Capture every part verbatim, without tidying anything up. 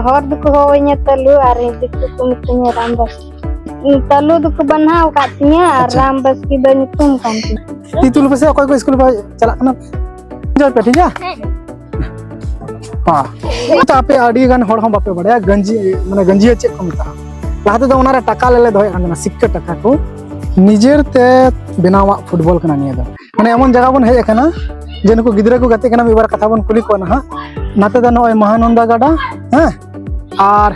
ᱦᱚᱲ ᱫᱚᱠᱚ ᱦᱚᱦᱚᱣᱟᱹᱧᱟ ᱛᱟᱹᱞᱩ ᱟᱨ ᱫᱤᱠᱩ ᱠᱚ ᱢᱤᱛᱟᱹᱧᱟ ᱨᱟᱢ ᱵᱟᱥᱠᱮ᱾ ᱛᱟᱹᱞᱩ ᱫᱚᱠᱚ ᱵᱟᱱᱟᱣ ᱟᱠᱟᱫ ᱛᱤᱧᱟ ᱟᱨ ᱟᱪᱪᱷᱟ᱾ ᱨᱟᱢ ᱵᱟᱥᱠᱮ ᱫᱚ ᱧᱩᱛᱩᱢ ᱠᱟᱱ ᱛᱤᱧᱟ᱾ ᱛᱤ ᱛᱩᱞ ᱯᱮᱥᱮ, ᱚᱠᱚᱭ ᱠᱚ ᱥᱠᱩᱞ ᱯᱮ ᱪᱟᱞᱟᱜ ᱠᱟᱱᱟ? ᱡᱚᱦᱟᱨ ᱯᱮ, ᱴᱷᱤᱠ ᱜᱮᱭᱟ? ᱦᱮᱸ᱾ ᱦᱮᱸ᱾ ᱛᱚ ᱟᱯᱮ ᱟᱹᱰᱤ ᱜᱟᱱ ᱦᱚᱲ ᱦᱚᱸ ᱵᱟᱯᱮ ᱵᱟᱲᱟᱭᱟ ᱜᱟᱹᱧᱡᱤ, ᱢᱟᱱᱮ ᱜᱟᱹᱧᱡᱤᱭᱟᱹ ᱪᱮᱫ ᱠᱚ ᱢᱮᱛᱟᱜᱼᱟ? ᱞᱟᱦᱟ ᱛᱮᱫᱚ ᱚᱱᱟᱨᱮ ᱴᱟᱠᱟ ᱞᱮ ᱫᱚᱦᱚᱭᱮᱫ ᱠᱟᱱ ᱛᱟᱦᱮᱱᱟ, ᱥᱤᱠᱠᱟᱹ ᱴᱟᱠᱟ ᱠᱚ᱾ ᱱᱤᱡᱮᱨ ᱛᱮ ᱵᱮᱱᱟᱣᱟᱜ ᱯᱷᱩᱴᱵᱚᱞ ᱠᱟᱱᱟ ᱱᱤᱭᱟᱹ ᱫᱚ᱾ ᱢᱟᱱᱮ ᱮᱢᱚᱱ ᱡᱟᱭᱜᱟ ᱵᱚᱱ ᱦᱮᱡ ᱟᱠᱟᱱᱟ ᱡᱮ ᱱᱩᱠᱩ ᱜᱤᱫᱽᱨᱟᱹ ᱠᱚ ᱜᱟᱛᱮᱜ ᱠᱟᱱᱟ, ᱢᱤᱫ ᱵᱟᱨ ᱠᱟᱛᱷᱟ ᱵᱚᱱ ᱠᱩᱞᱤ ᱠᱚᱣᱟ ᱱᱟᱦᱟᱜ᱾ ᱱᱟᱛᱮ ᱫᱚ ᱱᱚᱜᱼᱚᱭ ᱢᱟᱦᱟᱱᱚᱱᱫᱟ ᱜᱟᱰᱟ, ᱦᱮᱸ, ᱟᱨ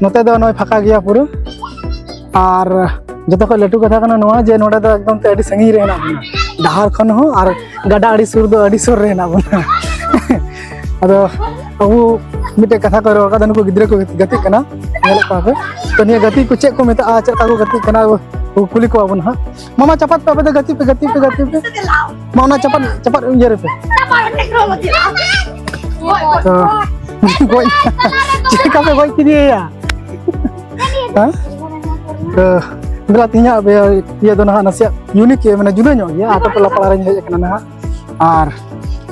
ᱱᱚᱛᱮ ᱫᱚ ᱱᱚᱜᱼᱚᱭ ᱯᱷᱟᱸᱠᱟ ᱜᱮᱭᱟ ᱯᱩᱨᱟᱹ᱾ ᱟᱨ ᱡᱚᱛᱚ ᱠᱷᱚᱱ ᱞᱟᱹᱴᱩ ᱠᱟᱛᱷᱟ ᱠᱟᱱᱟ ᱱᱚᱣᱟ ᱡᱮ ᱱᱚᱰᱮ ᱫᱚ ᱮᱠᱫᱚᱢ ᱛᱮ ᱟᱹᱰᱤ ᱥᱟᱺᱜᱤᱧ ᱨᱮ ᱦᱮᱱᱟᱜ ᱵᱚᱱᱟ, ᱰᱟᱦᱟᱨ ᱠᱷᱚᱱ ᱦᱚᱸ ᱟᱨ ᱜᱟᱰᱟ ᱟᱹᱰᱤ ᱥᱩᱨ ᱫᱚ ᱟᱹᱰᱤ ᱥᱩᱨ ᱨᱮ ᱦᱮᱱᱟᱜ ᱵᱚᱱᱟ᱾ ᱟᱫᱚ ᱟᱵᱚ ᱢᱤᱫᱴᱮᱡ ᱠᱟᱛᱷᱟ ᱠᱚ ᱨᱚᱲ ᱠᱟᱫᱟ, ᱱᱩᱠᱩ ᱜᱤᱫᱽᱨᱟᱹ ᱠᱚ ᱜᱟᱛᱮᱜ ᱠᱟᱱᱟ, ᱧᱮᱞᱮᱫ ᱠᱚᱣᱟ ᱯᱮ᱾ ᱛᱚ ᱱᱤᱭᱟᱹ ᱜᱟᱛᱮ ᱠᱚ ᱪᱮᱫ ᱠᱚ ᱢᱮᱛᱟᱜᱼᱟ, ᱪᱮᱫ ᱞᱮᱠᱟ ᱠᱚ ᱜᱟᱛᱮᱜ ᱠᱟᱱᱟ, ᱠᱩᱞᱤ ᱠᱚᱣᱟ ᱵᱚᱱ ᱦᱟᱸᱜ᱾ ᱢᱟᱢᱟ ᱪᱟᱯᱟᱫ ᱯᱮ, ᱟᱯᱮ ᱫᱚ ᱜᱟᱛᱮ ᱯᱮ, ᱜᱟᱛᱮ ᱯᱮ, ᱜᱟᱛᱮ ᱯᱮ᱾ ᱢᱟ ᱚᱱᱟ ᱪᱟᱯᱟᱫ, ᱪᱟᱯᱟᱫ ᱤᱭᱟᱹ ᱨᱮᱯᱮ᱾ ᱛᱚ, ᱜᱚᱡ, ᱪᱮᱫ ᱞᱮᱠᱟ ᱯᱮ ᱜᱚᱡ ᱠᱮᱫᱮᱭᱟ? ᱦᱮᱸ? ᱛᱚ, ᱫᱮᱞᱟ ᱛᱮᱦᱮᱧᱟᱜ ᱤᱭᱟᱹ ᱫᱚ ᱱᱟᱦᱟᱜ ᱱᱟᱥᱮᱭᱟᱜ unique ᱜᱮ, ᱢᱟᱱᱮ ᱡᱩᱫᱟᱹ ᱧᱚᱜ ᱜᱮᱭᱟ᱾ ᱟᱛᱳ ᱴᱚᱞᱟ ᱯᱟᱲᱟ ᱨᱮᱧ ᱦᱮᱡ ᱟᱠᱟᱱᱟ ᱱᱟᱦᱟᱜ᱾ ᱟᱨ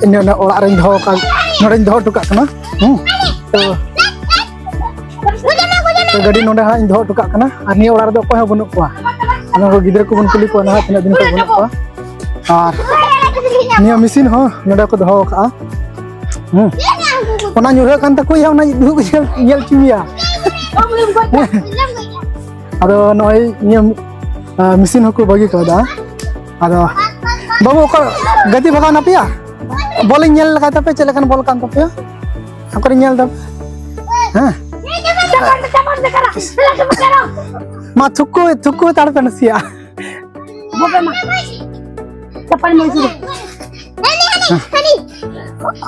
ᱤᱧ ᱚᱱᱟ ᱚᱲᱟᱜ ᱨᱮᱧ ᱫᱚᱦᱚ ᱠᱟᱜ, ᱱᱚᱰᱮᱧ ᱫᱚᱦᱚ ᱦᱚᱴᱚ ᱠᱟᱜ ᱠᱟᱱᱟ᱾ ᱦᱩᱸ᱾ ᱛᱚ, ᱛᱚ ᱜᱟᱹᱰᱤ ᱱᱚᱰᱮ ᱦᱟᱸᱜ ᱤᱧ ᱫᱚᱦᱚ ᱦᱚᱴᱚ ᱠᱟᱜ ᱠᱟᱱᱟ᱾ ᱟᱨ ᱱᱤᱭᱟᱹ ᱚᱲᱟᱜ ᱨᱮᱫᱚ ᱚᱠᱚᱭ ᱦᱚᱸ ᱵᱟᱹᱱᱩᱜ ᱠᱚᱣᱟ᱾ ᱟᱫᱚ ᱩᱱᱠᱩ ᱜᱤᱫᱽᱨᱟᱹ ᱠᱚᱵᱚᱱ ᱠᱩᱞᱤ ᱠᱚᱣᱟ ᱱᱟᱦᱟᱜ ᱛᱤᱱᱟᱹᱜ ᱫᱤᱱ ᱠᱷᱚᱱ ᱵᱟᱹᱱᱩᱜ ᱠᱚᱣᱟ᱾ ᱟᱨ ᱱᱤᱭᱟᱹ ᱢᱮᱥᱤᱱ ᱦᱚᱸ ᱱᱚᱰᱮ ᱠᱚ ᱫᱚᱦᱚ ᱠᱟᱜᱼᱟ᱾ ᱦᱩᱸ᱾ ᱚᱱᱟ ᱧᱩᱨᱦᱟᱹᱜ ᱠᱟᱱ ᱛᱟᱠᱚᱭᱟ, ᱚᱱᱟ ᱫᱩᱲᱩᱵ ᱧᱮᱞ, ᱧᱮᱞ ᱦᱚᱪᱚ ᱢᱮᱭᱟ᱾ ᱟᱫᱚ ᱱᱚᱜᱼᱚᱭ ᱱᱤᱭᱟᱹ, ᱟ, ᱢᱮᱥᱤᱱ ᱦᱚᱸᱠᱚ ᱵᱟᱹᱜᱤ ᱠᱟᱣᱫᱟ᱾ ᱟᱫᱚ ᱵᱟᱹᱵᱩ, ᱚᱠᱟ ᱜᱟᱛᱮ ᱵᱷᱟᱜᱟᱣ ᱱᱟᱯᱮᱭᱟ? ᱵᱚᱞ ᱤᱧ ᱧᱮᱞ ᱞᱮᱠᱟᱭ ᱛᱟᱯᱮ, ᱪᱮᱫ ᱞᱮᱠᱟᱱ ᱵᱚᱞ ᱠᱟᱱ ᱛᱟᱯᱮᱭᱟ? ᱚᱠᱟᱨᱮᱧ ᱧᱮᱞ ᱫᱟ? ᱦᱮᱸ? ᱢᱟ ᱛᱷᱩᱠᱩ, ᱛᱷᱩᱠᱩ ᱛᱟᱲ ᱯᱮ ᱱᱟᱥᱮᱭᱟᱜ᱾ ᱵᱚᱵᱮ ᱢᱟ᱾ ᱪᱟᱯᱟᱱ ᱢᱟ ᱤᱫᱤ᱾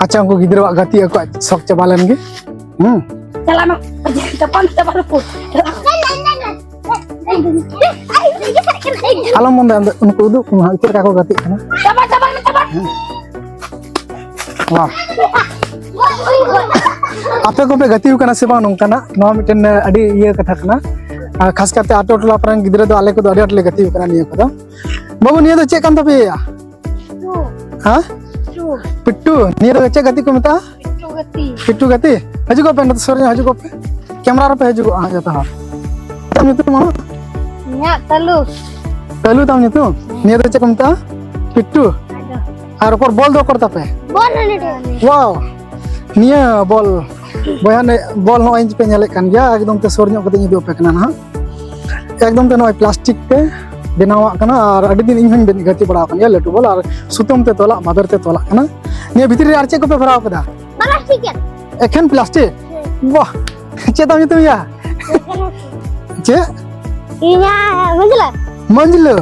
ᱟᱪᱪᱷᱟ, ᱩᱱᱠᱩ ᱜᱤᱫᱽᱨᱟᱹᱣᱟᱜ ᱜᱟᱛᱮ ᱟᱠᱚᱣᱟᱜ ᱥᱚᱠ ᱪᱟᱵᱟ ᱞᱮᱱ ᱜᱮ᱾ ᱦᱩᱸ᱾ ᱪᱟᱞᱟᱜ ᱢᱟ᱾ ᱪᱟᱯᱟᱱ ᱪᱟᱯᱟᱱ ᱠᱚ᱾ ᱟᱞᱚᱢ ᱢᱚᱱᱮ, ᱟᱢ ᱫᱚ ᱩᱱᱠᱩ ᱩᱫᱩᱜ ᱠᱚᱢᱟ ᱦᱟᱸᱜ, ᱪᱮᱫ ᱞᱮᱠᱟ ᱠᱚ ᱜᱟᱛᱮᱜ ᱠᱟᱱᱟ᱾ ᱪᱟᱯᱟᱱ, ᱪᱟᱯᱟᱱ, ᱪᱟᱯᱟᱱ᱾ ᱵᱟᱦ᱾ ᱟᱯᱮ ᱠᱚᱯᱮ ᱜᱟᱛᱮ ᱠᱟᱱᱟ ᱥᱮ ᱵᱟᱝ ᱱᱚᱝᱠᱟᱱᱟᱜ? ᱱᱚᱣᱟ ᱢᱤᱫᱴᱮᱱ ᱟᱹᱰᱤ ᱤᱭᱟᱹ ᱠᱟᱛᱷᱟ ᱠᱟᱱᱟ᱾ ᱟᱨ ᱠᱷᱟᱥ ᱠᱟᱨᱛᱮ ᱟᱛᱳ ᱴᱚᱞᱟ ᱯᱟᱲᱟ ᱨᱮᱱ ᱜᱤᱫᱽᱨᱟᱹ ᱫᱚ ᱟᱞᱮ ᱠᱚᱫᱚ ᱟᱹᱰᱤ ᱟᱸᱴ ᱞᱮ ᱜᱟᱛᱮ ᱠᱟᱱᱟ ᱱᱤᱭᱟᱹ ᱠᱚᱫᱚ᱾ ᱵᱟᱹᱵᱩ, ᱱᱤᱭᱟᱹ ᱫᱚ ᱪᱮᱫ ᱠᱟᱱ ᱛᱟᱯᱮᱭᱟ? ᱦᱮᱸ? ᱯᱤᱴᱴᱩ᱾ ᱱᱤᱭᱟᱹ ᱫᱚ ᱪᱮᱫ ᱜᱟᱛᱮ ᱠᱚ ᱢᱮᱛᱟᱜᱼᱟ? ᱯᱤᱴᱴᱩ ᱜᱟᱛᱮ, ᱦᱤᱡᱩᱜᱚᱜ ᱯᱮ, ᱱᱚᱛᱮ ᱥᱩᱨ ᱧᱚᱜ ᱦᱤᱡᱩᱜᱚᱜ ᱯᱮ᱾ ᱠᱮᱢᱨᱟ ᱨᱮᱯᱮ ᱦᱤᱡᱩᱜᱚᱜᱼᱟ ᱦᱟᱸᱜ ᱡᱚᱛᱚ ᱦᱚᱲ᱾ ᱪᱮᱫ ᱛᱟᱢ ᱧᱩᱛᱩᱢ, ᱢᱟᱢᱟ? ᱤᱧᱟᱹᱜ ᱛᱟᱹᱞᱩ᱾ ᱛᱟᱹᱞᱩ ᱛᱟᱢ ᱧᱩᱛᱩᱢ? ᱱᱤᱭᱟᱹ ᱫᱚ ᱪᱮᱫ ᱠᱚ ᱢᱮᱛᱟᱜᱼᱟ? ᱯᱤᱴᱴᱩ᱾ ᱟᱫᱚ ᱟᱨ ᱚᱠᱚᱨ ᱵᱚᱞ ᱫᱚ ᱚᱠᱚᱨ ᱛᱟᱯᱮ? ᱵᱚᱞ ᱦᱟᱱᱮ ᱴᱷᱮᱱ᱾ ᱣᱟᱣ! ᱱᱤᱭᱟᱹ ᱵᱚᱞ, ᱵᱚᱭᱦᱟ, ᱱᱤᱭᱟᱹ ᱵᱚᱞ ᱱᱚᱜᱼᱚᱭ ᱯᱮ ᱧᱮᱞᱮᱫ ᱠᱟᱱ ᱜᱮᱭᱟ, ᱮᱠᱫᱚᱢ ᱛᱮ ᱥᱩᱨ ᱧᱚᱜ ᱠᱟᱛᱮ ᱤᱧ ᱩᱫᱩᱜ ᱟᱯᱮ ᱠᱟᱱᱟ ᱱᱟᱦᱟᱜ᱾ ᱮᱠᱫᱚᱢ ᱛᱮ ᱱᱚᱜᱼᱚᱭ ᱯᱞᱟᱥᱴᱤᱠ ᱛᱮ ᱵᱮᱱᱟᱣᱟᱜ ᱠᱟᱱᱟ, ᱟᱨ ᱟᱹᱰᱤ ᱫᱤᱱ ᱤᱧ ᱦᱚᱸᱧ ᱜᱟᱛᱮ ᱵᱟᱲᱟ ᱟᱠᱟᱱ ᱜᱮᱭᱟ ᱞᱟᱹᱴᱩ ᱵᱚᱞ, ᱟᱨ ᱥᱩᱛᱟᱹᱢ ᱛᱮ ᱛᱚᱞᱟᱜ, ᱵᱟᱵᱮᱨ ᱛᱮ ᱛᱚᱞᱟᱜ ᱠᱟᱱᱟ᱾ ᱱᱤᱭᱟᱹ ᱵᱷᱤᱛᱨᱤ ᱨᱮ ᱟᱨ ᱪᱮᱫ ᱠᱚᱯᱮ ᱵᱷᱚᱨᱟᱣ ᱠᱟᱫᱟ? ᱯᱞᱟᱥᱴᱤᱠ ᱜᱮ᱾ ᱮᱠᱷᱮᱱ ᱯᱞᱟᱥᱴᱤᱠ? ᱦᱮᱸ᱾ ᱵᱟᱦ! ᱪᱮᱫ ᱛᱟᱢ ᱧᱩᱛᱩᱢ ᱭᱟ? ᱪᱮᱫ? ᱤᱧᱟᱹᱜ ᱢᱟᱹᱡᱽᱞᱟᱹ᱾ ᱢᱟᱹᱡᱽᱞᱟᱹ?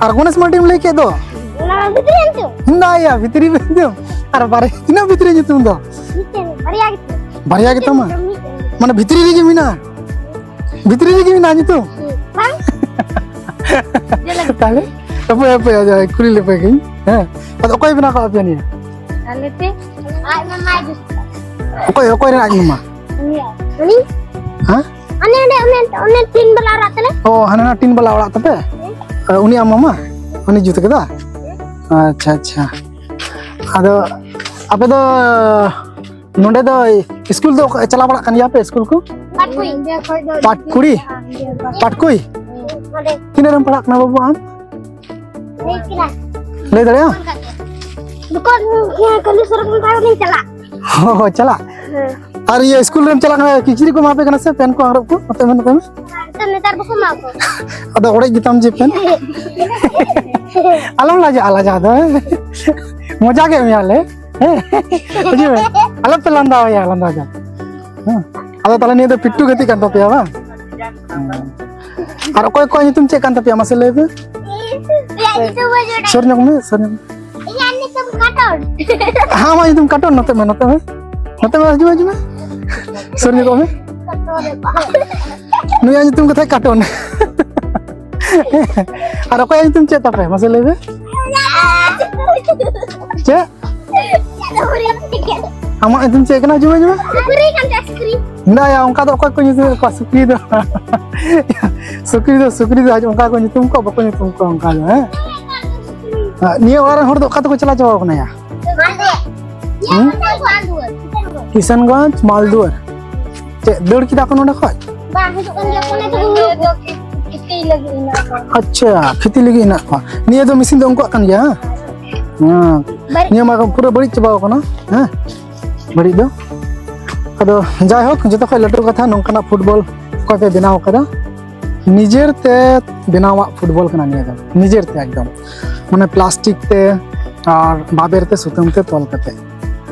ᱟᱨ ᱜᱚᱱᱮᱥ ᱢᱟᱨᱰᱤᱢ ᱞᱟᱹᱭ ᱠᱮᱫ ᱫᱚ? ᱚᱱᱟ ᱵᱷᱤᱛᱨᱤ ᱨᱮ ᱧᱩᱛᱩᱢ᱾ ᱦᱮᱸᱫᱟ ᱭᱟ, ᱵᱷᱤᱛᱨᱤ ᱨᱮ ᱧᱩᱛᱩᱢ᱾ ᱟᱨ ᱵᱟᱨᱭᱟ, ᱛᱤᱱᱟᱹᱜ ᱵᱷᱤᱛᱨᱤ ᱧᱩᱛᱩᱢ ᱫᱚ? ᱢᱤᱫᱴᱮᱱ, ᱵᱟᱨᱭᱟ ᱜᱮ᱾ ᱵᱟᱨᱭᱟ ᱜᱮ ᱛᱟᱢᱟ? ᱢᱤᱫᱴᱮᱱ, ᱢᱤᱫᱴᱮᱱ᱾ ᱢᱟᱱᱮ ᱵᱷᱤᱛᱨᱤ ᱨᱮᱜᱮ ᱢᱮᱱᱟᱜᱼᱟ? ᱵᱷᱤᱛᱨᱤ ᱨᱮᱜᱮ ᱢᱮᱱᱟᱜᱼᱟ ᱧᱩᱛᱩᱢ? ᱵᱟᱝ᱾ ᱛᱟᱦᱞᱮ? ᱦᱟᱯᱳᱭ, ᱦᱟᱯᱳᱭ, ᱦᱟᱯᱳᱭ, ᱠᱩᱞᱤ ᱞᱮᱯᱮ ᱜᱤᱧ᱾ ᱦᱮᱸ᱾ ᱟᱫᱚ ᱚᱠᱚᱭ ᱵᱮᱱᱟᱣ ᱠᱟᱜ ᱯᱮᱭᱟ ᱱᱤᱭᱟᱹ? ᱟᱞᱮ ᱛᱮ᱾ ᱟᱡ ᱢᱟᱢᱟᱭ ᱡᱩᱛ ᱠᱟᱜ᱾ ᱚᱠᱚᱭ, ᱚᱠᱚᱭ ᱨᱮᱱ ᱟᱡ ᱢᱟᱢᱟ? ᱩᱱᱤ᱾ ᱩᱱᱤ? ᱦᱮᱸ? ᱚᱱᱮ ᱚᱸᱰᱮ, ᱚᱱᱮ, ᱚᱱᱮ ᱴᱤᱱ ᱵᱟᱞᱟ ᱚᱲᱟᱜ ᱛᱟᱞᱮ᱾ ᱚ, ᱦᱟᱱᱟ ᱱᱟ ᱴᱤᱱ ᱵᱟᱞᱟ ᱚᱲᱟᱜ ᱛᱟᱯᱮ? ᱦᱮᱸ᱾ ᱟᱨ ᱩᱱᱤ ᱟᱢ ᱢᱟᱢᱟ? ᱩᱱᱤ ᱡᱩᱛ ᱠᱟᱫᱟ? ᱦᱮᱸ᱾ ᱟᱪᱪᱷᱟ, ᱟᱪᱪᱷᱟ᱾ ᱟᱫᱚ ᱟᱯᱮ ᱫᱚ ᱱᱚᱰᱮ ᱫᱚ ᱤᱥᱠᱩᱞ ᱫᱚ ᱪᱟᱞᱟᱣ ᱵᱟᱲᱟᱜ ᱠᱟᱱ ᱜᱮᱭᱟ ᱯᱮ, ᱤᱥᱠᱩᱞ ᱠᱚ? ᱯᱟᱴᱠᱩᱲᱤ᱾ ᱯᱟᱴᱠᱩᱲᱤ? ᱯᱟᱴᱠᱩᱲᱤ? ᱱᱚᱰᱮ᱾ ᱛᱤᱱᱟᱹᱜ ᱨᱮᱢ ᱯᱟᱲᱦᱟᱜ ᱠᱟᱱᱟ ᱵᱟᱹᱵᱩ ᱟᱢ? ᱞᱟᱹᱭ ᱠᱮᱫᱟ᱾ ᱞᱟᱹᱭ ᱫᱟᱲᱮᱭᱟᱜᱼᱟ? ᱫᱚᱠᱟᱱ ᱠᱷᱟᱹᱞᱤ ᱥᱚᱨᱚᱠ ᱢᱮᱛᱟ ᱠᱚ ᱪᱟᱞᱟᱜ᱾ ᱦᱳᱭ, ᱪᱟᱞᱟᱜ᱾ ᱦᱮᱸ᱾ ᱟᱨ ᱤᱭᱟᱹ ᱤᱥᱠᱩᱞ ᱨᱮᱢ ᱪᱟᱞᱟᱜ ᱠᱟᱱᱟ, ᱠᱤᱪᱨᱤᱡ ᱠᱚ ᱮᱢᱟ ᱯᱮ ᱠᱟᱱᱟ ᱥᱮ ᱯᱮᱱ ᱠᱚ ᱟᱝᱨᱚᱵ ᱠᱚ? ᱱᱚᱛᱮ ᱢᱮ, ᱱᱚᱛᱮ ᱢᱮ᱾ ᱱᱮᱛᱟᱨ ᱵᱟᱠᱚ ᱮᱢᱟ ᱠᱚ᱾ ᱟᱫᱚ ᱚᱲᱮᱡ ᱜᱮᱛᱟᱢ ᱡᱮ ᱯᱮᱱ᱾ ᱟᱞᱚᱢ ᱞᱟᱡᱟᱜᱼᱟ, ᱞᱟᱡᱟᱣ ᱫᱚ᱾ ᱢᱚᱡᱟ ᱜᱮ ᱢᱮᱭᱟ ᱞᱮ᱾ ᱦᱮᱸ? ᱵᱩᱡᱷᱟᱹᱣ ᱢᱮ? ᱟᱞᱚᱯᱮ ᱞᱟᱸᱫᱟᱣᱟᱭᱟ, ᱞᱟᱸᱫᱟ ᱫᱚ᱾ ᱦᱮᱸ? ᱟᱫᱚ ᱛᱟᱦᱞᱮ ᱱᱤᱭᱟᱹ ᱫᱚ ᱯᱤᱴᱴᱩ ᱜᱟᱛᱮᱜ ᱠᱟᱱ ᱛᱟᱯᱮᱭᱟ ᱵᱟᱝ? ᱦᱮᱸ᱾ ᱟᱨ ᱚᱠᱚᱭ ᱠᱚᱣᱟᱜ ᱧᱩᱛᱩᱢ ᱪᱮᱫ ᱠᱟᱱ ᱛᱟᱯᱮᱭᱟ? ᱢᱟᱥᱮ ᱞᱟᱹᱭ ᱯᱮ᱾ ᱤᱧᱟᱹᱜ ᱧᱩᱛᱩᱢ ᱵᱟᱹᱧ ᱵᱟᱰᱟᱭᱟ᱾ ᱥᱩᱨ ᱧᱚᱜ ᱢᱮ, ᱥᱩᱨ ᱧᱚᱜ ᱢᱮ᱾ ᱤᱧᱟᱹᱜ ᱧᱩᱛᱩᱢ ᱠᱟᱴᱚᱱ᱾ ᱦᱮᱸ, ᱟᱢᱟᱜ ᱧᱩᱛᱩᱢ ᱠᱟᱴᱚᱱ, ᱱᱚᱛᱮ ᱢᱮ, ᱱᱚᱛᱮ ᱢᱮ᱾ ᱱᱚᱛᱮ ᱢᱮ, ᱦᱤᱡᱩᱜ ᱢᱮ, ᱦᱤᱡᱩᱜ ᱢᱮ᱾ ᱥᱩᱨ ᱧᱚᱜᱚᱜ ᱢᱮ᱾ ᱠᱟᱴᱚᱱ᱾ ᱱᱩᱭᱟᱜ ᱧᱩᱛᱩᱢ ᱠᱟᱛᱷᱟᱡ ᱠᱟᱴᱚᱱ᱾ ᱟᱨ ᱚᱠᱚᱭᱟᱜ ᱧᱩᱛᱩᱢ ᱪᱮᱫ ᱛᱟᱯᱮ? ᱢᱟᱥᱮ ᱞᱟᱹᱭ ᱢᱮ᱾ ᱪᱮᱫ? ᱟᱢᱟᱜ ᱧᱩᱛᱩᱢ ᱪᱮᱫ ᱠᱟᱱᱟ? ᱦᱤᱡᱩᱜ ᱢᱮ, ᱦᱤᱡᱩᱜ ᱢᱮ᱾ ᱥᱩᱠᱨᱤ ᱠᱟᱱ ᱛᱟᱭᱟ, ᱥᱩᱠᱨᱤ᱾ ᱦᱮᱸᱫᱟ ᱭᱟ, ᱚᱱᱠᱟ ᱫᱚ ᱚᱠᱚᱭ ᱠᱚ ᱧᱩᱛᱩᱢ ᱠᱚᱣᱟ? ᱥᱩᱠᱨᱤ ᱫᱚ, ᱥᱩᱠᱨᱤ ᱫᱚ, ᱥᱩᱠᱨᱤ ᱫᱚ ᱚᱱᱠᱟ ᱠᱚ ᱧᱩᱛᱩᱢ ᱠᱚᱣᱟ, ᱵᱟᱠᱚ ᱧᱩᱛᱩᱢ ᱠᱚᱣᱟ ᱚᱱᱠᱟ ᱫᱚ, ᱦᱮᱸ? ᱱᱤᱭᱟᱹ ᱚᱲᱟᱜ ᱨᱮᱱ ᱦᱚᱲ ᱫᱚ ᱚᱠᱟ ᱛᱮᱠᱚ ᱪᱟᱞᱟᱣ ᱪᱟᱵᱟ ᱠᱟᱱᱟ ᱭᱟ? ᱦᱩᱸ? ᱠᱤᱥᱟᱱᱜᱚᱸᱡᱽ ᱢᱟᱞᱫᱩᱣᱟᱨ᱾ ᱪᱮᱫ, ᱫᱟᱹᱲ ᱠᱮᱫᱟ ᱠᱚ ᱱᱚᱰᱮ ᱠᱷᱚᱡ? ᱵᱟᱝ ᱦᱤᱡᱩᱜ ᱠᱟᱱ ᱜᱮᱭᱟ ᱠᱚ, ᱚᱱᱮ ᱛᱚ ᱩᱱᱠᱩ ᱫᱚ ᱠᱷᱮᱛᱤ ᱞᱟᱹᱜᱤᱫ ᱦᱮᱱᱟᱜ ᱠᱚᱣᱟ᱾ ᱟᱪᱪᱷᱟ, ᱠᱷᱮᱛᱤ ᱞᱟᱹᱜᱤᱫ ᱦᱮᱱᱟᱜ ᱠᱚᱣᱟ᱾ ᱱᱤᱭᱟᱹ ᱫᱚ ᱢᱮᱥᱤᱱ ᱫᱚ ᱩᱱᱠᱩᱣᱟᱜ ᱠᱟᱱ ᱜᱮᱭᱟ, ᱦᱮᱸ? ᱦᱮᱸ᱾ ᱵᱟᱹᱲᱤᱡ ᱱᱤᱭᱟᱹ ᱢᱟ ᱯᱩᱨᱟᱹ ᱵᱟᱹᱲᱤᱡ ᱪᱟᱵᱟᱣ ᱠᱟᱱᱟ, ᱦᱮᱸ? ᱵᱟᱹᱲᱤᱡ ᱫᱚ᱾ ᱟᱫᱚ ᱡᱟᱭᱦᱳᱠ, ᱡᱚᱛᱚ ᱠᱷᱚᱡ ᱞᱟᱹᱴᱩ ᱠᱟᱛᱷᱟ, ᱱᱚᱝᱠᱟᱱᱟᱜ ᱯᱷᱩᱴᱵᱚᱞ ᱚᱠᱚᱭ ᱯᱮ ᱵᱮᱱᱟᱣ ᱠᱟᱫᱟ? ᱱᱤᱡᱮᱨ ᱛᱮ ᱵᱮᱱᱟᱣᱟᱜ ᱯᱷᱩᱴᱵᱚᱞ ᱠᱟᱱᱟ ᱱᱤᱭᱟᱹ ᱫᱚ, ᱱᱤᱡᱮᱨ ᱛᱮ ᱮᱠᱫᱚᱢ, ᱢᱟᱱᱮ ᱯᱞᱟᱥᱴᱤᱠ ᱛᱮ ᱟᱨ ᱵᱟᱵᱮᱨ ᱛᱮ, ᱥᱩᱛᱟᱹᱢ ᱛᱮ ᱛᱚᱞ ᱠᱟᱛᱮ᱾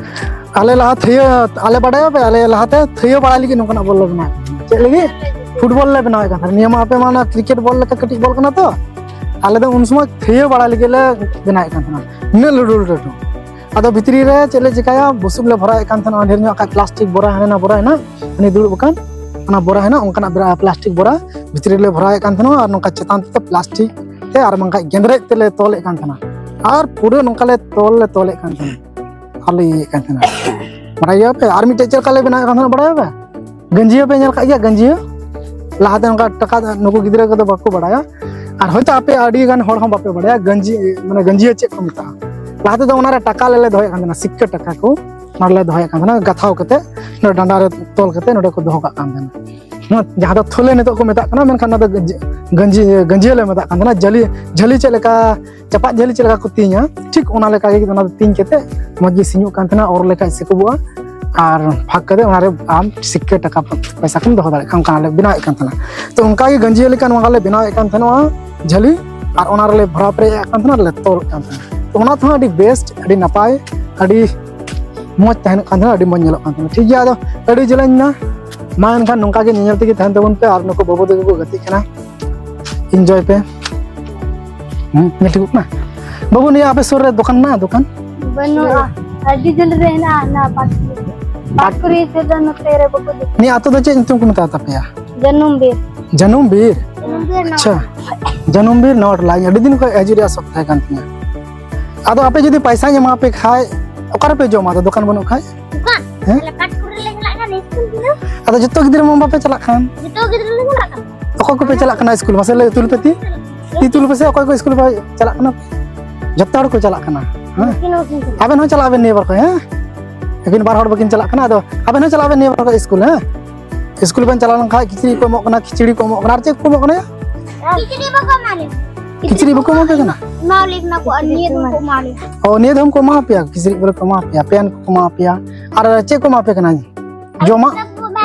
ᱟᱞᱮ ᱞᱟᱦᱟ ᱛᱷᱟᱹᱭᱟᱹ, ᱟᱞᱮ ᱵᱟᱰᱟᱭᱟᱯᱮ, ᱟᱞᱮ ᱞᱟᱦᱟᱛᱮ ᱛᱷᱟᱹᱭᱟᱹ ᱵᱟᱲᱟᱭ ᱞᱟᱹᱜᱤᱫ ᱱᱚᱝᱠᱟᱱᱟᱜ ᱵᱚᱞ ᱞᱮ ᱵᱮᱱᱟᱣ ᱮᱫ ᱠᱟᱱ ᱛᱟᱦᱮᱱᱟ᱾ ᱪᱮᱫ ᱞᱟᱹᱜᱤᱫ? ᱯᱷᱩᱴᱵᱚᱞ ᱞᱮ ᱵᱮᱱᱟᱣᱮᱫ ᱠᱟᱱ ᱛᱟᱦᱮᱱᱟ᱾ ᱱᱤᱭᱟᱹ ᱢᱟ ᱟᱯᱮ ᱢᱟ ᱚᱱᱟ ᱠᱨᱤᱠᱮᱴ ᱵᱚᱞ ᱞᱮᱠᱟ ᱠᱟᱹᱴᱤᱡ ᱵᱚᱞ ᱠᱟᱱᱟ ᱛᱚ, ᱟᱞᱮ ᱫᱚ ᱩᱱ ᱥᱚᱢᱚᱭ ᱛᱷᱟᱹᱭᱟᱹ ᱵᱟᱲᱟᱭ ᱞᱟᱹᱜᱤᱫ ᱞᱮ ᱵᱮᱱᱟᱣᱮᱫ ᱠᱟᱱ ᱛᱟᱦᱮᱱᱟ, ᱱᱩᱱᱟᱹᱜ ᱞᱟᱹᱴᱩ ᱞᱟᱹᱴᱩ ᱞᱟᱹᱴᱩ᱾ ᱟᱫᱚ ᱵᱷᱤᱛᱨᱤ ᱨᱮ ᱪᱮᱫ ᱞᱮ ᱪᱤᱠᱟᱹᱭᱟ, ᱵᱩᱥᱩᱵ ᱞᱮ ᱵᱷᱚᱨᱟᱣᱮᱫ ᱠᱟᱱ ᱛᱟᱦᱮᱱᱟ, ᱰᱷᱮᱨ ᱧᱚᱜ ᱠᱷᱟᱡ ᱯᱞᱟᱥᱴᱤᱠ ᱵᱚᱨᱟ, ᱦᱟᱱᱟ ᱱᱟ ᱵᱚᱨᱟ ᱦᱮᱱᱟᱜ, ᱩᱱᱤ ᱫᱩᱲᱩᱵ ᱟᱠᱟᱱ, ᱚᱱᱟ ᱵᱚᱨᱟ ᱦᱮᱱᱟᱜ, ᱚᱱᱠᱟᱱᱟᱜ ᱵᱮᱨᱟ-, ᱯᱞᱟᱥᱴᱤᱠ ᱵᱚᱨᱟ ᱵᱷᱤᱛᱨᱤ ᱨᱮᱞᱮ ᱵᱷᱚᱨᱟᱣᱮᱫ ᱠᱟᱱ ᱛᱟᱦᱮᱱᱟ, ᱟᱨ ᱱᱚᱝᱠᱟ ᱪᱮᱛᱟᱱ ᱛᱮᱫᱚ ᱯᱞᱟᱥᱴᱤᱠ ᱛᱮ ᱟᱨ ᱵᱟᱝᱠᱷᱟᱡ ᱜᱮᱸᱫᱽᱨᱮᱡ ᱛᱮᱞᱮ ᱛᱚᱞᱮᱫ ᱠᱟᱱ ᱛᱟᱦᱮᱱᱟ, ᱟᱨ ᱯᱩᱨᱟᱹ ᱱᱚᱝᱠᱟ ᱞᱮ ᱛᱚᱞ ᱞᱮ ᱛᱚᱞᱮᱫ ᱠᱟᱱ ᱛᱟᱦᱮᱱᱟ᱾ ᱟᱨᱞᱮ ᱤᱭᱟᱹᱭᱮᱫ ᱠᱟᱱ ᱛᱟᱦᱮᱱᱟ᱾ ᱵᱟᱲᱟᱭ ᱜᱮᱭᱟᱯᱮ? ᱟᱨ ᱢᱤᱫᱴᱮᱡ ᱪᱮᱫ ᱞᱮᱠᱟ ᱞᱮ ᱵᱮᱱᱟᱣᱮᱫ ᱠᱟᱱ ᱛᱟᱦᱮᱱᱟ, ᱵᱟᱲᱟᱭᱟᱯᱮ? ᱜᱟᱹᱧᱡᱤᱭᱟᱹ ᱯᱮ ᱧᱮᱞ ᱠᱟᱜ ᱜᱮᱭᱟ? ᱜᱟᱹᱧᱡᱤᱭᱟᱹ ᱞᱟᱦᱟᱛᱮ ᱚᱱᱠᱟ ᱴᱟᱠᱟ ᱱᱩᱠᱩ ᱜᱤᱫᱽᱨᱟᱹ ᱠᱚᱫᱚ ᱵᱟᱠᱚ ᱵᱟᱲᱟᱭᱟ, ᱟᱨ ᱦᱚᱭᱛᱳ ᱟᱯᱮ ᱟᱹᱰᱤ ᱜᱟᱱ ᱦᱚᱲ ᱦᱚᱸ ᱵᱟᱯᱮ ᱵᱟᱲᱟᱭᱟ ᱜᱟᱹᱧᱡᱤ, ᱢᱟᱱᱮ ᱜᱟᱹᱧᱡᱤᱭᱟᱹ ᱪᱮᱫ ᱠᱚ ᱢᱮᱛᱟᱜᱼᱟ᱾ ᱞᱟᱦᱟ ᱛᱮᱫᱚ ᱚᱱᱟᱨᱮ ᱴᱟᱠᱟ ᱞᱮ ᱫᱚᱦᱚᱭᱮᱫ ᱠᱟᱱ ᱛᱟᱦᱮᱱᱟ, ᱥᱤᱠᱠᱟᱹ ᱴᱟᱠᱟ ᱠᱚ ᱚᱱᱟ ᱨᱮᱞᱮ ᱫᱚᱦᱚᱭᱮᱫ ᱠᱟᱱ ᱛᱟᱦᱮᱱᱟ, ᱜᱟᱛᱷᱟᱣ ᱠᱟᱛᱮ ᱱᱚᱰᱮ ᱰᱟᱸᱰᱟ ᱨᱮ ᱛᱚᱞ ᱠᱟᱛᱮ ᱱᱚᱰᱮ ᱠᱚ ᱫᱚᱦᱚ ᱠᱟᱜ ᱠᱟᱱ ᱛᱟᱦᱮᱱᱟ᱾ ᱱᱚᱣᱟ ᱡᱟᱦᱟᱸ ᱫᱚ ᱛᱷᱟᱹᱞᱮ ᱱᱤᱛᱚᱜ ᱠᱚ ᱢᱮᱛᱟᱜ ᱠᱟᱱᱟ, ᱢᱮᱱᱠᱷᱟᱱ ᱚᱱᱟ ᱫᱚ ᱜᱟᱹᱧᱡᱤ, ᱜᱟᱹᱧᱡᱤ, ᱜᱟᱹᱧᱡᱤᱭᱟᱹ ᱞᱮ ᱢᱮᱛᱟᱜ ᱠᱟᱱ ᱛᱟᱦᱮᱱᱟ᱾ ᱡᱷᱟᱹᱞᱤ, ᱡᱷᱟᱹᱞᱤ ᱪᱮᱫ ᱞᱮᱠᱟ ᱪᱟᱯᱟᱫ ᱡᱷᱟᱹᱞᱤ ᱪᱮᱫ ᱞᱮᱠᱟ ᱠᱚ ᱛᱤᱧᱟ, ᱴᱷᱤᱠ ᱚᱱᱟ ᱞᱮᱠᱟ ᱜᱮ ᱚᱱᱟ ᱫᱚ ᱛᱤᱧ ᱠᱟᱛᱮ ᱢᱚᱡᱽ ᱜᱮ ᱥᱤᱧᱚᱜ ᱠᱟᱱ ᱛᱟᱦᱮᱱᱟ, ᱚᱨ ᱞᱮᱠᱷᱟᱡ ᱥᱤᱠᱩᱵᱚᱜᱼᱟ᱾ ᱟᱨ ᱵᱷᱟᱜᱽ ᱠᱟᱛᱮ ᱚᱱᱟᱨᱮ ᱟᱢ ᱥᱤᱠᱠᱟᱹ ᱴᱟᱠᱟ ᱯᱚᱭᱥᱟ ᱠᱚᱢ ᱫᱚᱦᱚ ᱫᱟᱲᱮᱭᱟᱜ ᱠᱷᱟᱱ, ᱚᱱᱠᱟ ᱞᱮ ᱵᱮᱱᱟᱣᱮᱫ ᱠᱟᱱ ᱛᱟᱦᱮᱱᱟ᱾ ᱛᱚ ᱚᱱᱠᱟ ᱜᱮ ᱜᱟᱹᱧᱡᱤᱭᱟᱹ ᱞᱮᱠᱟ ᱱᱚᱣᱟ ᱞᱮ ᱵᱮᱱᱟᱣᱮᱫ ᱠᱟᱱ ᱛᱟᱦᱮᱱᱟ ᱡᱷᱟᱹᱞᱤ, ᱟᱨ ᱚᱱᱟ ᱨᱮᱞᱮ ᱵᱷᱚᱨᱟᱣ ᱯᱮᱨᱮᱡ ᱮᱫ ᱠᱟᱱ ᱛᱟᱦᱮᱱᱟ, ᱟᱨ ᱞᱮ ᱛᱚᱞᱮᱫ ᱠᱟᱱ ᱛᱟᱦᱮᱱᱟ᱾ ᱛᱚ ᱚᱱᱟ ᱛᱮᱦᱚᱸ ᱟᱹᱰᱤ ᱵᱮᱥᱴ, ᱟᱹᱰᱤ ᱱᱟᱯᱟᱭ, ᱟᱹᱰᱤ ᱢᱚᱡᱽ ᱛᱟᱦᱮᱱᱚᱜ ᱠᱟᱱ ᱛᱟᱦᱮᱱᱟ, ᱟᱹᱰᱤ ᱢᱚᱡᱽ ᱧᱮᱞᱚᱜ ᱠᱟᱱ ᱛᱟᱦᱮᱱᱟ᱾ ᱴᱷᱤᱠ ᱜᱮᱭᱟ, ᱟᱫᱚ ᱟᱹᱰᱤ ᱡᱮᱞᱮᱧ ᱱᱟ, ᱢᱟ ᱮᱱᱠᱷᱟᱱ ᱱᱚᱝᱠᱟ ᱜᱮ ᱧᱮᱧᱮᱞ ᱛᱮᱜᱮ ᱛᱟᱦᱮᱱ ᱛᱟᱵᱚᱱ ᱯᱮ, ᱟᱨ ᱱᱩᱠᱩ ᱵᱟᱹᱵᱩ ᱛᱟᱠᱚ ᱠᱚ ᱜᱟᱛᱮᱜ ᱠᱟᱱᱟ, ᱤᱱᱡᱚᱭ ᱯᱮ᱾ ᱦᱮᱸ, ᱧᱮᱞ ᱴᱷᱤᱠᱚᱜ ᱠᱟᱱᱟ? ᱵᱟᱹᱵᱩ, ᱱᱤᱭᱟᱹ ᱟᱯᱮ ᱥᱩᱨ ᱨᱮ ᱫᱚᱠᱟᱱ ᱢᱮᱱᱟᱜᱼᱟ? ᱫᱚᱠᱟᱱ ᱵᱟᱹᱱᱩᱜᱼᱟ, ᱟᱹᱰᱤ ᱡᱷᱟᱹᱞ ᱨᱮ ᱦᱮᱱᱟᱜᱼᱟ, ᱚᱱᱟ ᱯᱟᱸᱪ ᱠᱤᱞᱳ᱾ ᱯᱟᱸᱪ ᱠᱤᱞᱳ ᱥᱮᱫ ᱫᱚ ᱱᱚᱛᱮ ᱨᱮ ᱵᱟᱠᱚ ᱫᱚᱠᱟᱱ᱾ ᱱᱤᱭᱟᱹ ᱟᱹᱛᱩ ᱫᱚ ᱪᱮᱫ ᱧᱩᱛᱩᱢ ᱠᱚ ᱢᱮᱛᱟᱣ ᱛᱟᱯᱮᱭᱟ? ᱡᱟᱹᱱᱩᱢ ᱵᱤᱨ᱾ ᱡᱟᱹᱱᱩᱢ ᱵᱤᱨ? ᱡᱟᱹᱱᱩᱢ ᱵᱤᱨ ᱱᱚᱣᱟ᱾ ᱟᱪᱪᱷᱟ, ᱡᱟᱹᱱᱩᱢ ᱵᱤᱨ ᱱᱚᱣᱟ ᱴᱚᱞᱟ᱾ ᱤᱧ ᱟᱹᱰᱤ ᱫᱤᱱ ᱠᱷᱚᱱ ᱦᱤᱡᱩᱜ ᱨᱮᱭᱟᱜ ᱥᱚᱠ ᱛᱟᱦᱮᱸ ᱠᱟᱱ ᱛᱤᱧᱟᱹ᱾ ᱟᱫᱚ ᱟᱯᱮ ᱡᱩᱫᱤ ᱯᱟᱭᱥᱟᱧ ᱮᱢᱟ ᱯᱮ ᱠᱷᱟᱡ, ᱚᱠᱟ ᱨᱮᱯᱮ ᱡᱚᱢᱟ? ᱟᱫᱚ ᱫᱚᱠᱟᱱ ᱵᱟᱹᱱᱩᱜ ᱠᱷᱟᱡ? ᱫᱚᱠᱟᱱ? ᱦᱮᱸ? ᱟᱞᱮ ᱯᱟᱸᱪ ᱠᱚᱨᱮ ᱞᱮ ᱪᱟᱞᱟᱜ ᱠᱟᱱᱟ ᱥᱠᱩᱞ ᱫᱤᱱᱟᱹ᱾ ᱟᱫᱚ ᱡᱚᱛᱚ ᱜᱤᱫᱽᱨᱟᱹ ᱢᱟ ᱵᱟᱯᱮ ᱪᱟᱞᱟᱜ ᱠᱟᱱ᱾ ᱡᱚᱛᱚ ᱜᱤᱫᱽᱨᱟᱹ ᱞᱮ ᱪᱟᱞᱟᱜ ᱠᱟᱱᱟ᱾ ᱚᱠᱚᱭ ᱠᱚᱯᱮ ᱪᱟᱞᱟᱜ ᱠᱟᱱᱟ ᱥᱠᱩᱞ? ᱢᱟᱥᱮ ᱞᱟᱹᱭ ᱛᱩᱞ ᱯᱮ ᱛᱤ᱾ ᱛᱤ ᱛᱩᱞ ᱯᱮᱥᱮ, ᱚᱠᱚᱭ ᱠᱚ ᱥᱠᱩᱞ ᱯᱮ ᱪᱟᱞᱟᱜ ᱠᱟᱱᱟ? ᱡᱚᱛᱚ ᱦᱚᱲ ᱠᱚ ᱪᱟᱞᱟᱜ ᱠᱟᱱᱟ᱾ ᱦᱮᱸ? ᱱᱩᱠᱤᱱ ᱦᱚᱸ ᱠᱤᱱ ᱪᱟᱞᱟᱜ ᱟᱵᱮᱱ ᱦᱚᱸ ᱪᱟᱞᱟᱜ ᱟᱵᱮᱱ ᱱᱤᱭᱟᱹ ᱵᱟᱨ ᱠᱷᱚᱱ, ᱦᱮᱸ? ᱟᱹᱠᱤᱱ ᱵᱟᱨ ᱦᱚᱲ ᱵᱟᱹᱠᱤᱱ ᱪᱟᱞᱟᱜ ᱠᱟᱱᱟ᱾ ᱟᱫᱚ ᱟᱵᱮᱱ ᱦᱚᱸ ᱪᱟᱞᱟᱜ ᱵᱮᱱ ᱱᱤᱭᱟᱹ ᱵᱟᱨ ᱠᱷᱚᱱ ᱥᱠᱩᱞ, ᱦᱮᱸ? ᱥᱠᱩᱞ ᱵᱮᱱ ᱪᱟᱞᱟᱣ ᱞᱮᱱᱠᱷᱟᱱ ᱠᱤᱪᱨᱤᱡ ᱠᱚ ᱮᱢᱚᱜ ᱠᱟᱱᱟ, ᱠᱷᱤᱪᱲᱤ ᱠᱚ ᱮᱢᱚᱜ ᱠᱟᱱᱟ, ᱟᱨ ᱪᱮᱫ ᱠᱚ ᱮᱢᱚᱜ ᱠᱟᱱᱟ? ᱠᱤᱪᱨᱤᱡ ᱵᱟᱠᱚ ᱮᱢᱟ ᱞᱮ᱾ ᱠᱤᱪᱨᱤᱡ ᱵᱟᱠᱚ ᱮᱢᱟ ᱯᱮ ᱠᱟᱱᱟ? ᱮᱢᱟ ᱞᱮ ᱠᱟᱱᱟ ᱠᱚ, ᱟᱨ ᱱᱤᱭᱟᱹ ᱫᱚᱢ ᱠᱚ ᱮᱢᱟ ᱞᱮᱭᱟ᱾ ᱚ, ᱱᱤᱭᱟᱹ ᱫᱚᱢ ᱠᱚ ᱮᱢᱟ ᱯᱮᱭᱟ, ᱠᱤᱪᱨᱤᱡ ᱠᱚ ᱮᱢᱟ ᱯᱮᱭᱟ, ᱯᱮᱱ ᱠᱚ ᱮᱢᱟ ᱯᱮᱭᱟ᱾ ᱟᱨ ᱪᱮᱫ ᱠᱚ ᱮᱢᱟ ᱯᱮ ᱠᱟᱱᱟ? ᱡᱚᱢᱟᱜ?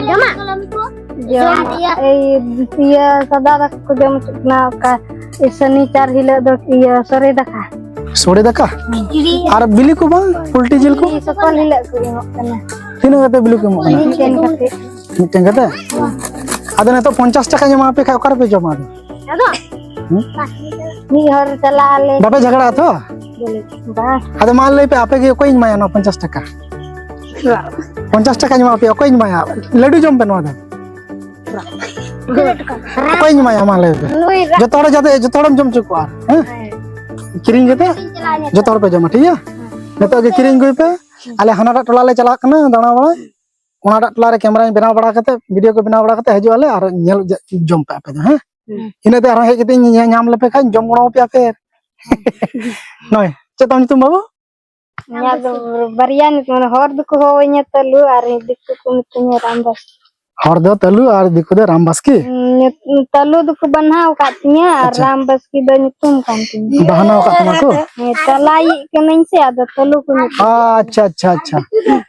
ᱡᱚᱢᱟᱜ? ᱡᱚᱢ, ᱤᱭᱟᱹ, ᱤᱭᱟᱹ, ᱥᱟᱫᱟ ᱫᱟᱠᱟ ᱠᱚ ᱡᱚᱢ ᱦᱚᱪᱚᱜ ᱠᱟᱱᱟ, ᱚᱠᱟ ᱥᱟᱱᱤᱪᱟᱨ ᱦᱤᱞᱳᱜ ᱫᱚ, ᱤᱭᱟᱹ, ᱥᱚᱨᱮ ᱫᱟᱠᱟ᱾ ᱥᱚᱲᱮ ᱫᱟᱠᱟ? ᱠᱷᱤᱪᱲᱤ᱾ ᱟᱨ ᱵᱤᱞᱤ ᱠᱚ ᱵᱟᱝ? ᱯᱳᱞᱴᱤ ᱡᱤᱞ ᱠᱚ? ᱵᱤᱞᱤ ᱥᱚᱠᱟᱞ ᱦᱤᱞᱳᱜ ᱠᱚ ᱮᱢᱚᱜ ᱠᱟᱱᱟ᱾ ᱛᱤᱱᱟᱹᱜ ᱠᱟᱛᱮ ᱵᱤᱞᱤ ᱠᱚ ᱮᱢᱚᱜ ᱠᱟᱱᱟ? ᱢᱤᱫᱴᱮᱱ ᱠᱟᱛᱮ᱾ ᱢᱤᱫᱴᱮᱱ ᱠᱟᱛᱮ? ᱟᱫᱚ ᱱᱤᱛᱚᱜ ᱯᱚᱧᱪᱟᱥ ᱴᱟᱠᱟᱧ ᱮᱢᱟ ᱯᱮ ᱠᱷᱟᱡ ᱚᱠᱟ ᱨᱮᱯᱮ ᱡᱚᱢᱟ ᱟᱫᱚ? ᱟᱫᱚ? ᱦᱩᱸ? ᱢᱤᱫ ᱦᱚᱲ ᱪᱟᱞᱟᱜ ᱟᱞᱮ᱾ ᱵᱟᱯᱮ ᱡᱷᱟᱜᱽᱲᱟᱜᱼᱟ ᱛᱚ? ᱵᱟᱝ᱾ ᱟᱫᱚ ᱢᱟ ᱞᱟᱹᱭ ᱯᱮ, ᱟᱯᱮ ᱜᱮ ᱚᱠᱚᱭᱤᱧ ᱮᱢᱟᱭᱟ ᱱᱚᱣᱟ ᱯᱚᱧᱪᱟᱥ ᱴᱟᱠᱟ? ᱯᱚᱧᱪᱟᱥ ᱴᱟᱠᱟᱧ ᱮᱢᱟ ᱯᱮᱭᱟ, ᱚᱠᱚᱭᱤᱧ ᱮᱢᱟᱭᱟ? ᱞᱟᱹᱰᱩ ᱡᱚᱢ ᱯᱮ ᱱᱚᱣᱟ ᱫᱚ᱾ ᱚᱠᱚᱭᱤᱧ ᱮᱢᱟᱭᱟ, ᱢᱟ ᱞᱟᱹᱭ ᱯᱮ? ᱱᱩᱭ ᱨᱟ- ᱡᱚᱛᱚ ᱦᱚᱲ ᱡᱟᱛᱮ, ᱡᱚᱛᱚ ᱦᱚᱲᱮᱢ ᱡᱚᱢ ᱦᱚᱪᱚ ᱠᱚᱣᱟ, ᱦᱮᱸ? ᱦᱮᱸ᱾ ᱠᱤᱨᱤᱧ ᱠᱟᱛᱮ ᱤᱧ ᱪᱟᱞᱟᱜᱼᱟ ᱱᱤᱛᱚᱜ᱾ ᱡᱚᱛᱚ ᱦᱚᱲ ᱯᱮ ᱡᱚᱢᱟ, ᱴᱷᱤᱠ ᱜᱮᱭᱟ? ᱱᱤᱛᱚᱜ ᱜᱮ ᱠᱤᱨᱤᱧ ᱟᱹᱜᱩᱭ ᱯᱮ᱾ ᱟᱞᱮ ᱦᱟᱱᱟᱴᱟᱜ ᱴᱚᱞᱟ ᱞᱮ ᱪᱟᱞᱟᱜ ᱠᱟᱱᱟ ᱫᱟᱬᱟ ᱵᱟᱲᱟ, ᱚᱱᱟᱴᱟᱜ ᱴᱚᱞᱟ ᱨᱮ ᱠᱮᱢᱨᱟᱧ ᱵᱮᱱᱟᱣ ᱵᱟᱲᱟ ᱠᱟᱛᱮ, ᱵᱷᱤᱰᱤᱭᱳ ᱠᱚ ᱵᱮᱱᱟᱣ ᱵᱟᱲᱟ ᱠᱟᱛᱮ ᱦᱤᱡᱩᱜ ᱟᱞᱮ ᱟᱨ ᱧᱮᱞ ᱡᱚᱢ ᱯᱮ ᱟᱯᱮ ᱫᱚ, ᱦᱮᱸ? ᱦᱮᱸ᱾ ᱤᱱᱟᱹ ᱛᱮ ᱟᱨᱦᱚᱸ ᱦᱮᱡ ᱠᱟᱛᱮ ᱤᱧ ᱧᱮ-, ᱧᱟᱢ ᱞᱮᱯᱮ ᱠᱷᱟᱡ ᱡᱚᱢ ᱜᱚᱲᱚ ᱟᱯᱮᱭᱟ ᱯᱷᱮᱨ᱾ ᱱᱚᱜᱼᱚᱭ, ᱪᱮᱫ ᱛᱟᱢ ᱧᱩᱛᱩᱢ ᱵᱟᱹᱵᱩ? ᱤᱧᱟᱹᱜ ᱫᱚ ᱵᱟᱨᱭᱟ ᱧᱩᱛᱩᱢ, ᱢᱟᱱᱮ ᱦᱚᱲ ᱫᱚᱠᱚ ᱦᱚᱦᱚᱣᱟᱹᱧᱟ ᱛᱟᱹᱞᱩ ᱟᱨ ᱫᱤᱠᱩ ᱠᱚ ᱢᱤᱛᱟᱹᱧᱟ ᱨᱟᱢᱫᱟᱥ᱾ ᱦᱚᱲ ᱫᱚ ᱛᱟᱹᱞᱩ ᱟᱨ ᱫᱤᱠᱩ ᱫᱚ ᱨᱟᱢ ᱵᱟᱥᱠᱮ? ᱦᱩᱸ, ᱧᱩᱛ-, ᱛᱟᱹᱞᱩ ᱫᱚᱠᱚ ᱵᱟᱱᱦᱟᱣ ᱟᱠᱟᱫ ᱛᱤᱧᱟ ᱟᱨ ᱟᱪᱪᱷᱟ᱾ ᱨᱟᱢ ᱵᱟᱥᱠᱮ ᱫᱚ ᱧᱩᱛᱩᱢ ᱠᱟᱱ ᱛᱤᱧᱟ᱾ ᱵᱟᱦᱱᱟᱣ ᱟᱠᱟᱫ ᱛᱟᱢᱟ ᱠᱚ? ᱦᱮᱸ, ᱛᱟᱞᱟᱭᱤᱡ ᱠᱟᱹᱱᱟᱹᱧ ᱥᱮ, ᱟᱫᱚ ᱛᱟᱹᱞᱩ ᱠᱚ ᱢᱮᱛᱟᱹᱧᱟ᱾ ᱟᱪᱪᱷᱟ, ᱟᱪᱪᱷᱟ, ᱟᱪᱪᱷᱟ᱾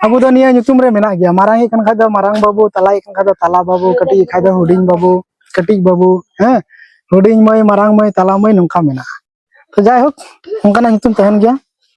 ᱟᱵᱚ ᱫᱚ ᱱᱤᱭᱟᱹ ᱧᱩᱛᱩᱢ ᱨᱮ ᱢᱮᱱᱟᱜ ᱜᱮᱭᱟ, ᱢᱟᱨᱟᱝ ᱤᱡ ᱠᱟᱱ ᱠᱷᱟᱡ ᱫᱚ ᱢᱟᱨᱟᱝ ᱵᱟᱹᱵᱩ, ᱛᱟᱞᱟᱭᱤᱡ ᱠᱟᱱ ᱠᱷᱟᱡ ᱫᱚ ᱛᱟᱞᱟ ᱵᱟᱹᱵᱩ, ᱠᱟᱹᱴᱤᱡ ᱤᱡ ᱠᱷᱟᱡ ᱫᱚ ᱦᱩᱰᱤᱧ ᱵᱟᱹᱵᱩ, ᱠᱟᱹᱴᱤᱡ ᱵᱟᱹᱵᱩ, ᱦᱮᱸ, ᱦᱩᱰᱤᱧ ᱢᱟᱹᱭ, ᱢᱟᱨᱟᱝ ᱢᱟᱹᱭ, ᱛᱟᱞᱟ ᱢᱟᱹᱭ, ᱱᱚᱝᱠᱟ ᱢᱮᱱᱟᱜᱼᱟ᱾ ᱛᱚ ᱡᱟᱭᱦᱳᱠ, ᱚᱱᱠᱟᱱᱟᱜ ᱧᱩᱛᱩᱢ ᱛᱟᱦᱮᱱ ᱜᱮᱭᱟ᱾